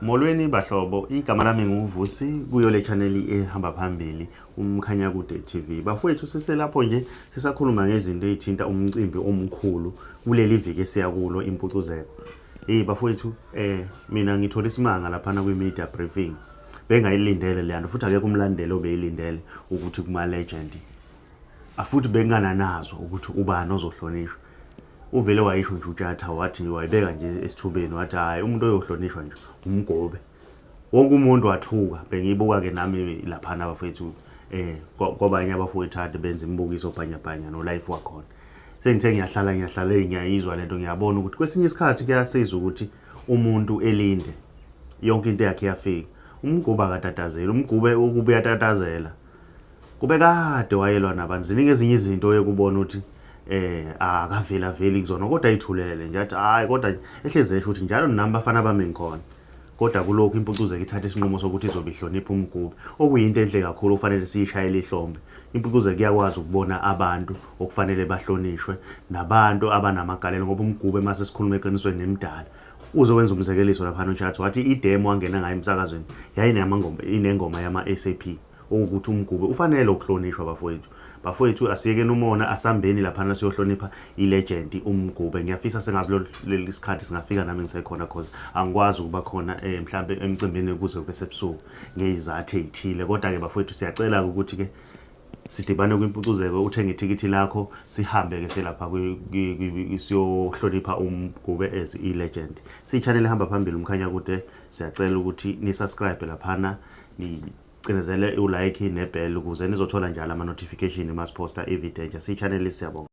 Molweni bahlobo, igama lami nguVusi kuyo le channel ehamba phambili uMkhanyakude TV. Bafowethu siselapho nje sisakhuluma ngezinto ezithinta umcimbi omkhulu kuleli viki esiya kulo impucuzeko. Hey bafowethu mina ngithola isimanga laphana kwi media briefing. Bengayilindele le nto futhi akekho umlandeli obeyilindele ukuthi kuma legend. Afuthi bengananazo ukuthi ubani ozohlonishwa. Uvele wayisho nje uTshatha wathi wayibeka nje esithubeni wathi hhayi umuntu oyohlonishwa nje umgobe. Wonke umuntu wathuka bengiyibuka ke nami laphana abafethu kwabanye abafowethu ade benza imibukiso bhanyabhanya no life wakhona. Sengithe ngiyahlala ngiyahlala ngiyayizwa lento ngiyabona ukuthi kwesinye isikhathi kuyasiza ukuthi umuntu elinde yonke into yakhe iyafika. Umgube akatatazeli, umgube ukuba uyatatazela. Kube kade wayelwa nabantu ziningi ezinye izinto oyekubona ukuthi akavela veli kuzona kodwa ayithulele nje athi hayi kodwa ehleze esho ukuthi njalo nami bafana bami ngikhona kodwa kulokhu impucuzeko ithatha isinqumo sokuthi izobe ihlonipha umgube okuyinto enhle kakhulu okufanele siyishayele ihlombe. Impucuzeko iyakwazi ukubona abantu okufanele bahlonishwe nabantu abanamagalelo ngoba umgube mase sikhuluma eqinisweni nemidala uzowenza umzekeliso lapha noChat wathi idemo wangena ngayo emsakazweni yayinamangoma inengoma yama SAP ukuthi umgube ufanele ukuhlonishwa bafowethu. Bafowethu asiyekeni umona asambeni laphana siyohlonipha ilegend umgube. Ngiyafisa sengazi leli sikhathi singafika nami ngisekhona cause angikwazi ukuba khona mhlambe emcimbini kuze kube sebusuku ngezizathu ezithile kodwa ke bafowethu siyacela ukuthi ke sidibane kwimpucuzeko uthenge ithikithi lakho sihambe ke selapha siyohlonipha umgube as i-legend. Siyi-channel ehamba phambili uMkhanyakude siyacela ukuthi ni subscribe laphana ni cinezele u-like nebell ukuze nizothola njalo ama-notification masiposta ivideo entsha. Siyi-channel siyabonga.